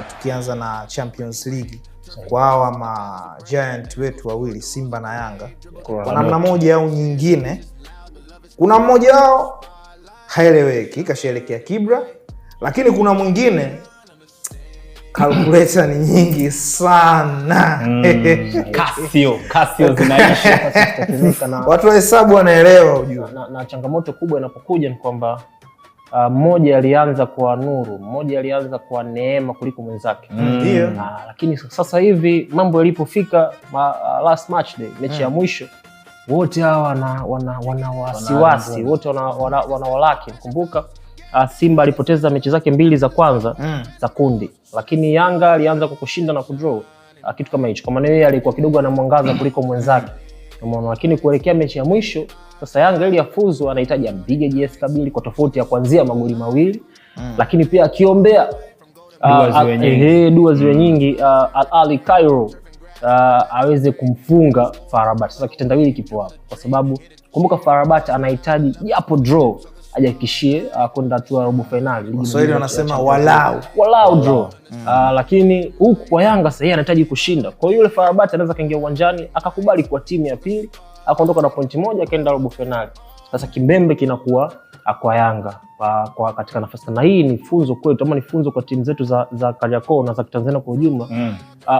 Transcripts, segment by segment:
Tukianza na Champions League kwa hawa ma giant wetu wawili, Simba na Yanga, kwa namna moja au nyingine, kuna mmoja wao haeleweki, kashaelekea kibra, lakini kuna mwingine calculator ni nyingi sana. Casio, Casio zinaisha. Zitatumika na, Watu wa hesabu wanaelewa, ujue. na changamoto kubwa inapokuja ni kwamba mmoja alianza kwa nuru, mmoja alianza kwa neema kuliko mwenzake. Lakini sasa hivi mambo yalipofika last match day, mechi ya mwisho, wote hawa wana wasiwasi, wote wana walaki. Kumbuka Simba alipoteza mechi zake mbili za kwanza za kundi, lakini Yanga alianza kwa kushinda na kudraw, kitu kama hicho. Kwa maana yeye alikuwa kidogo anamwangaza kuliko mwenzake, umeona. Lakini kuelekea mechi ya mwisho sasa, Yanga ili afuzu anahitaji ampige JS Kabylie kwa tofauti ya kuanzia magoli 2, lakini pia akiombea Dua ziwe nyingi. Ehe, dua ziwe nyingi, Al Ahly Cairo aweze kumfunga FAR Rabat. Sasa kitendawili kipo hapo, kwa sababu kumbuka FAR Rabat anahitaji japo draw ajihakikishie kwenda hatua ya robo fainali. Ligi Waswahili ya wanasema Champions walau. League. Walau draw. Lakini huku kwa Yanga sasa yeye anahitaji kushinda. Kwa hiyo yule FAR Rabat anaweza kaingia uwanjani akakubali kwa timu ya pili akaondoka na pointi 1 akaenda robo fainali. Sasa kimbembe kinakuwa kwa Yanga kwa katika nafasi, na hii ni funzo kwetu ama ni funzo kwa timu zetu za Kariakoo na za Tanzania kwa ujumla.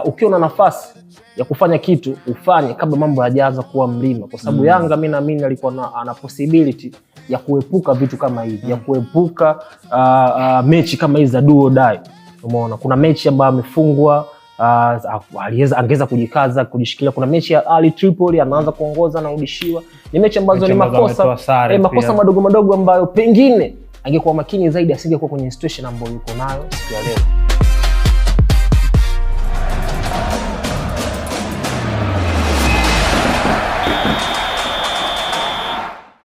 Ukiwa na nafasi ya kufanya kitu ufanye kabla mambo hayajaanza kuwa mlima, kwa sababu Yanga mi naamini alikuwa ana possibility ya kuepuka vitu kama hivi, ya kuepuka mechi kama hizi za do or die. Umeona kuna mechi ambayo amefungwa, aliweza angeweza kujikaza, kujishikilia. Kuna mechi ya Al Tripoli anaanza kuongoza, anarudishiwa. Ni mechi ambazo Mechi ni ambazo makosa ametoa sare makosa pia. Madogo madogo ambayo pengine angekuwa makini zaidi asingekuwa kwenye situation ambayo yuko nayo siku ya leo.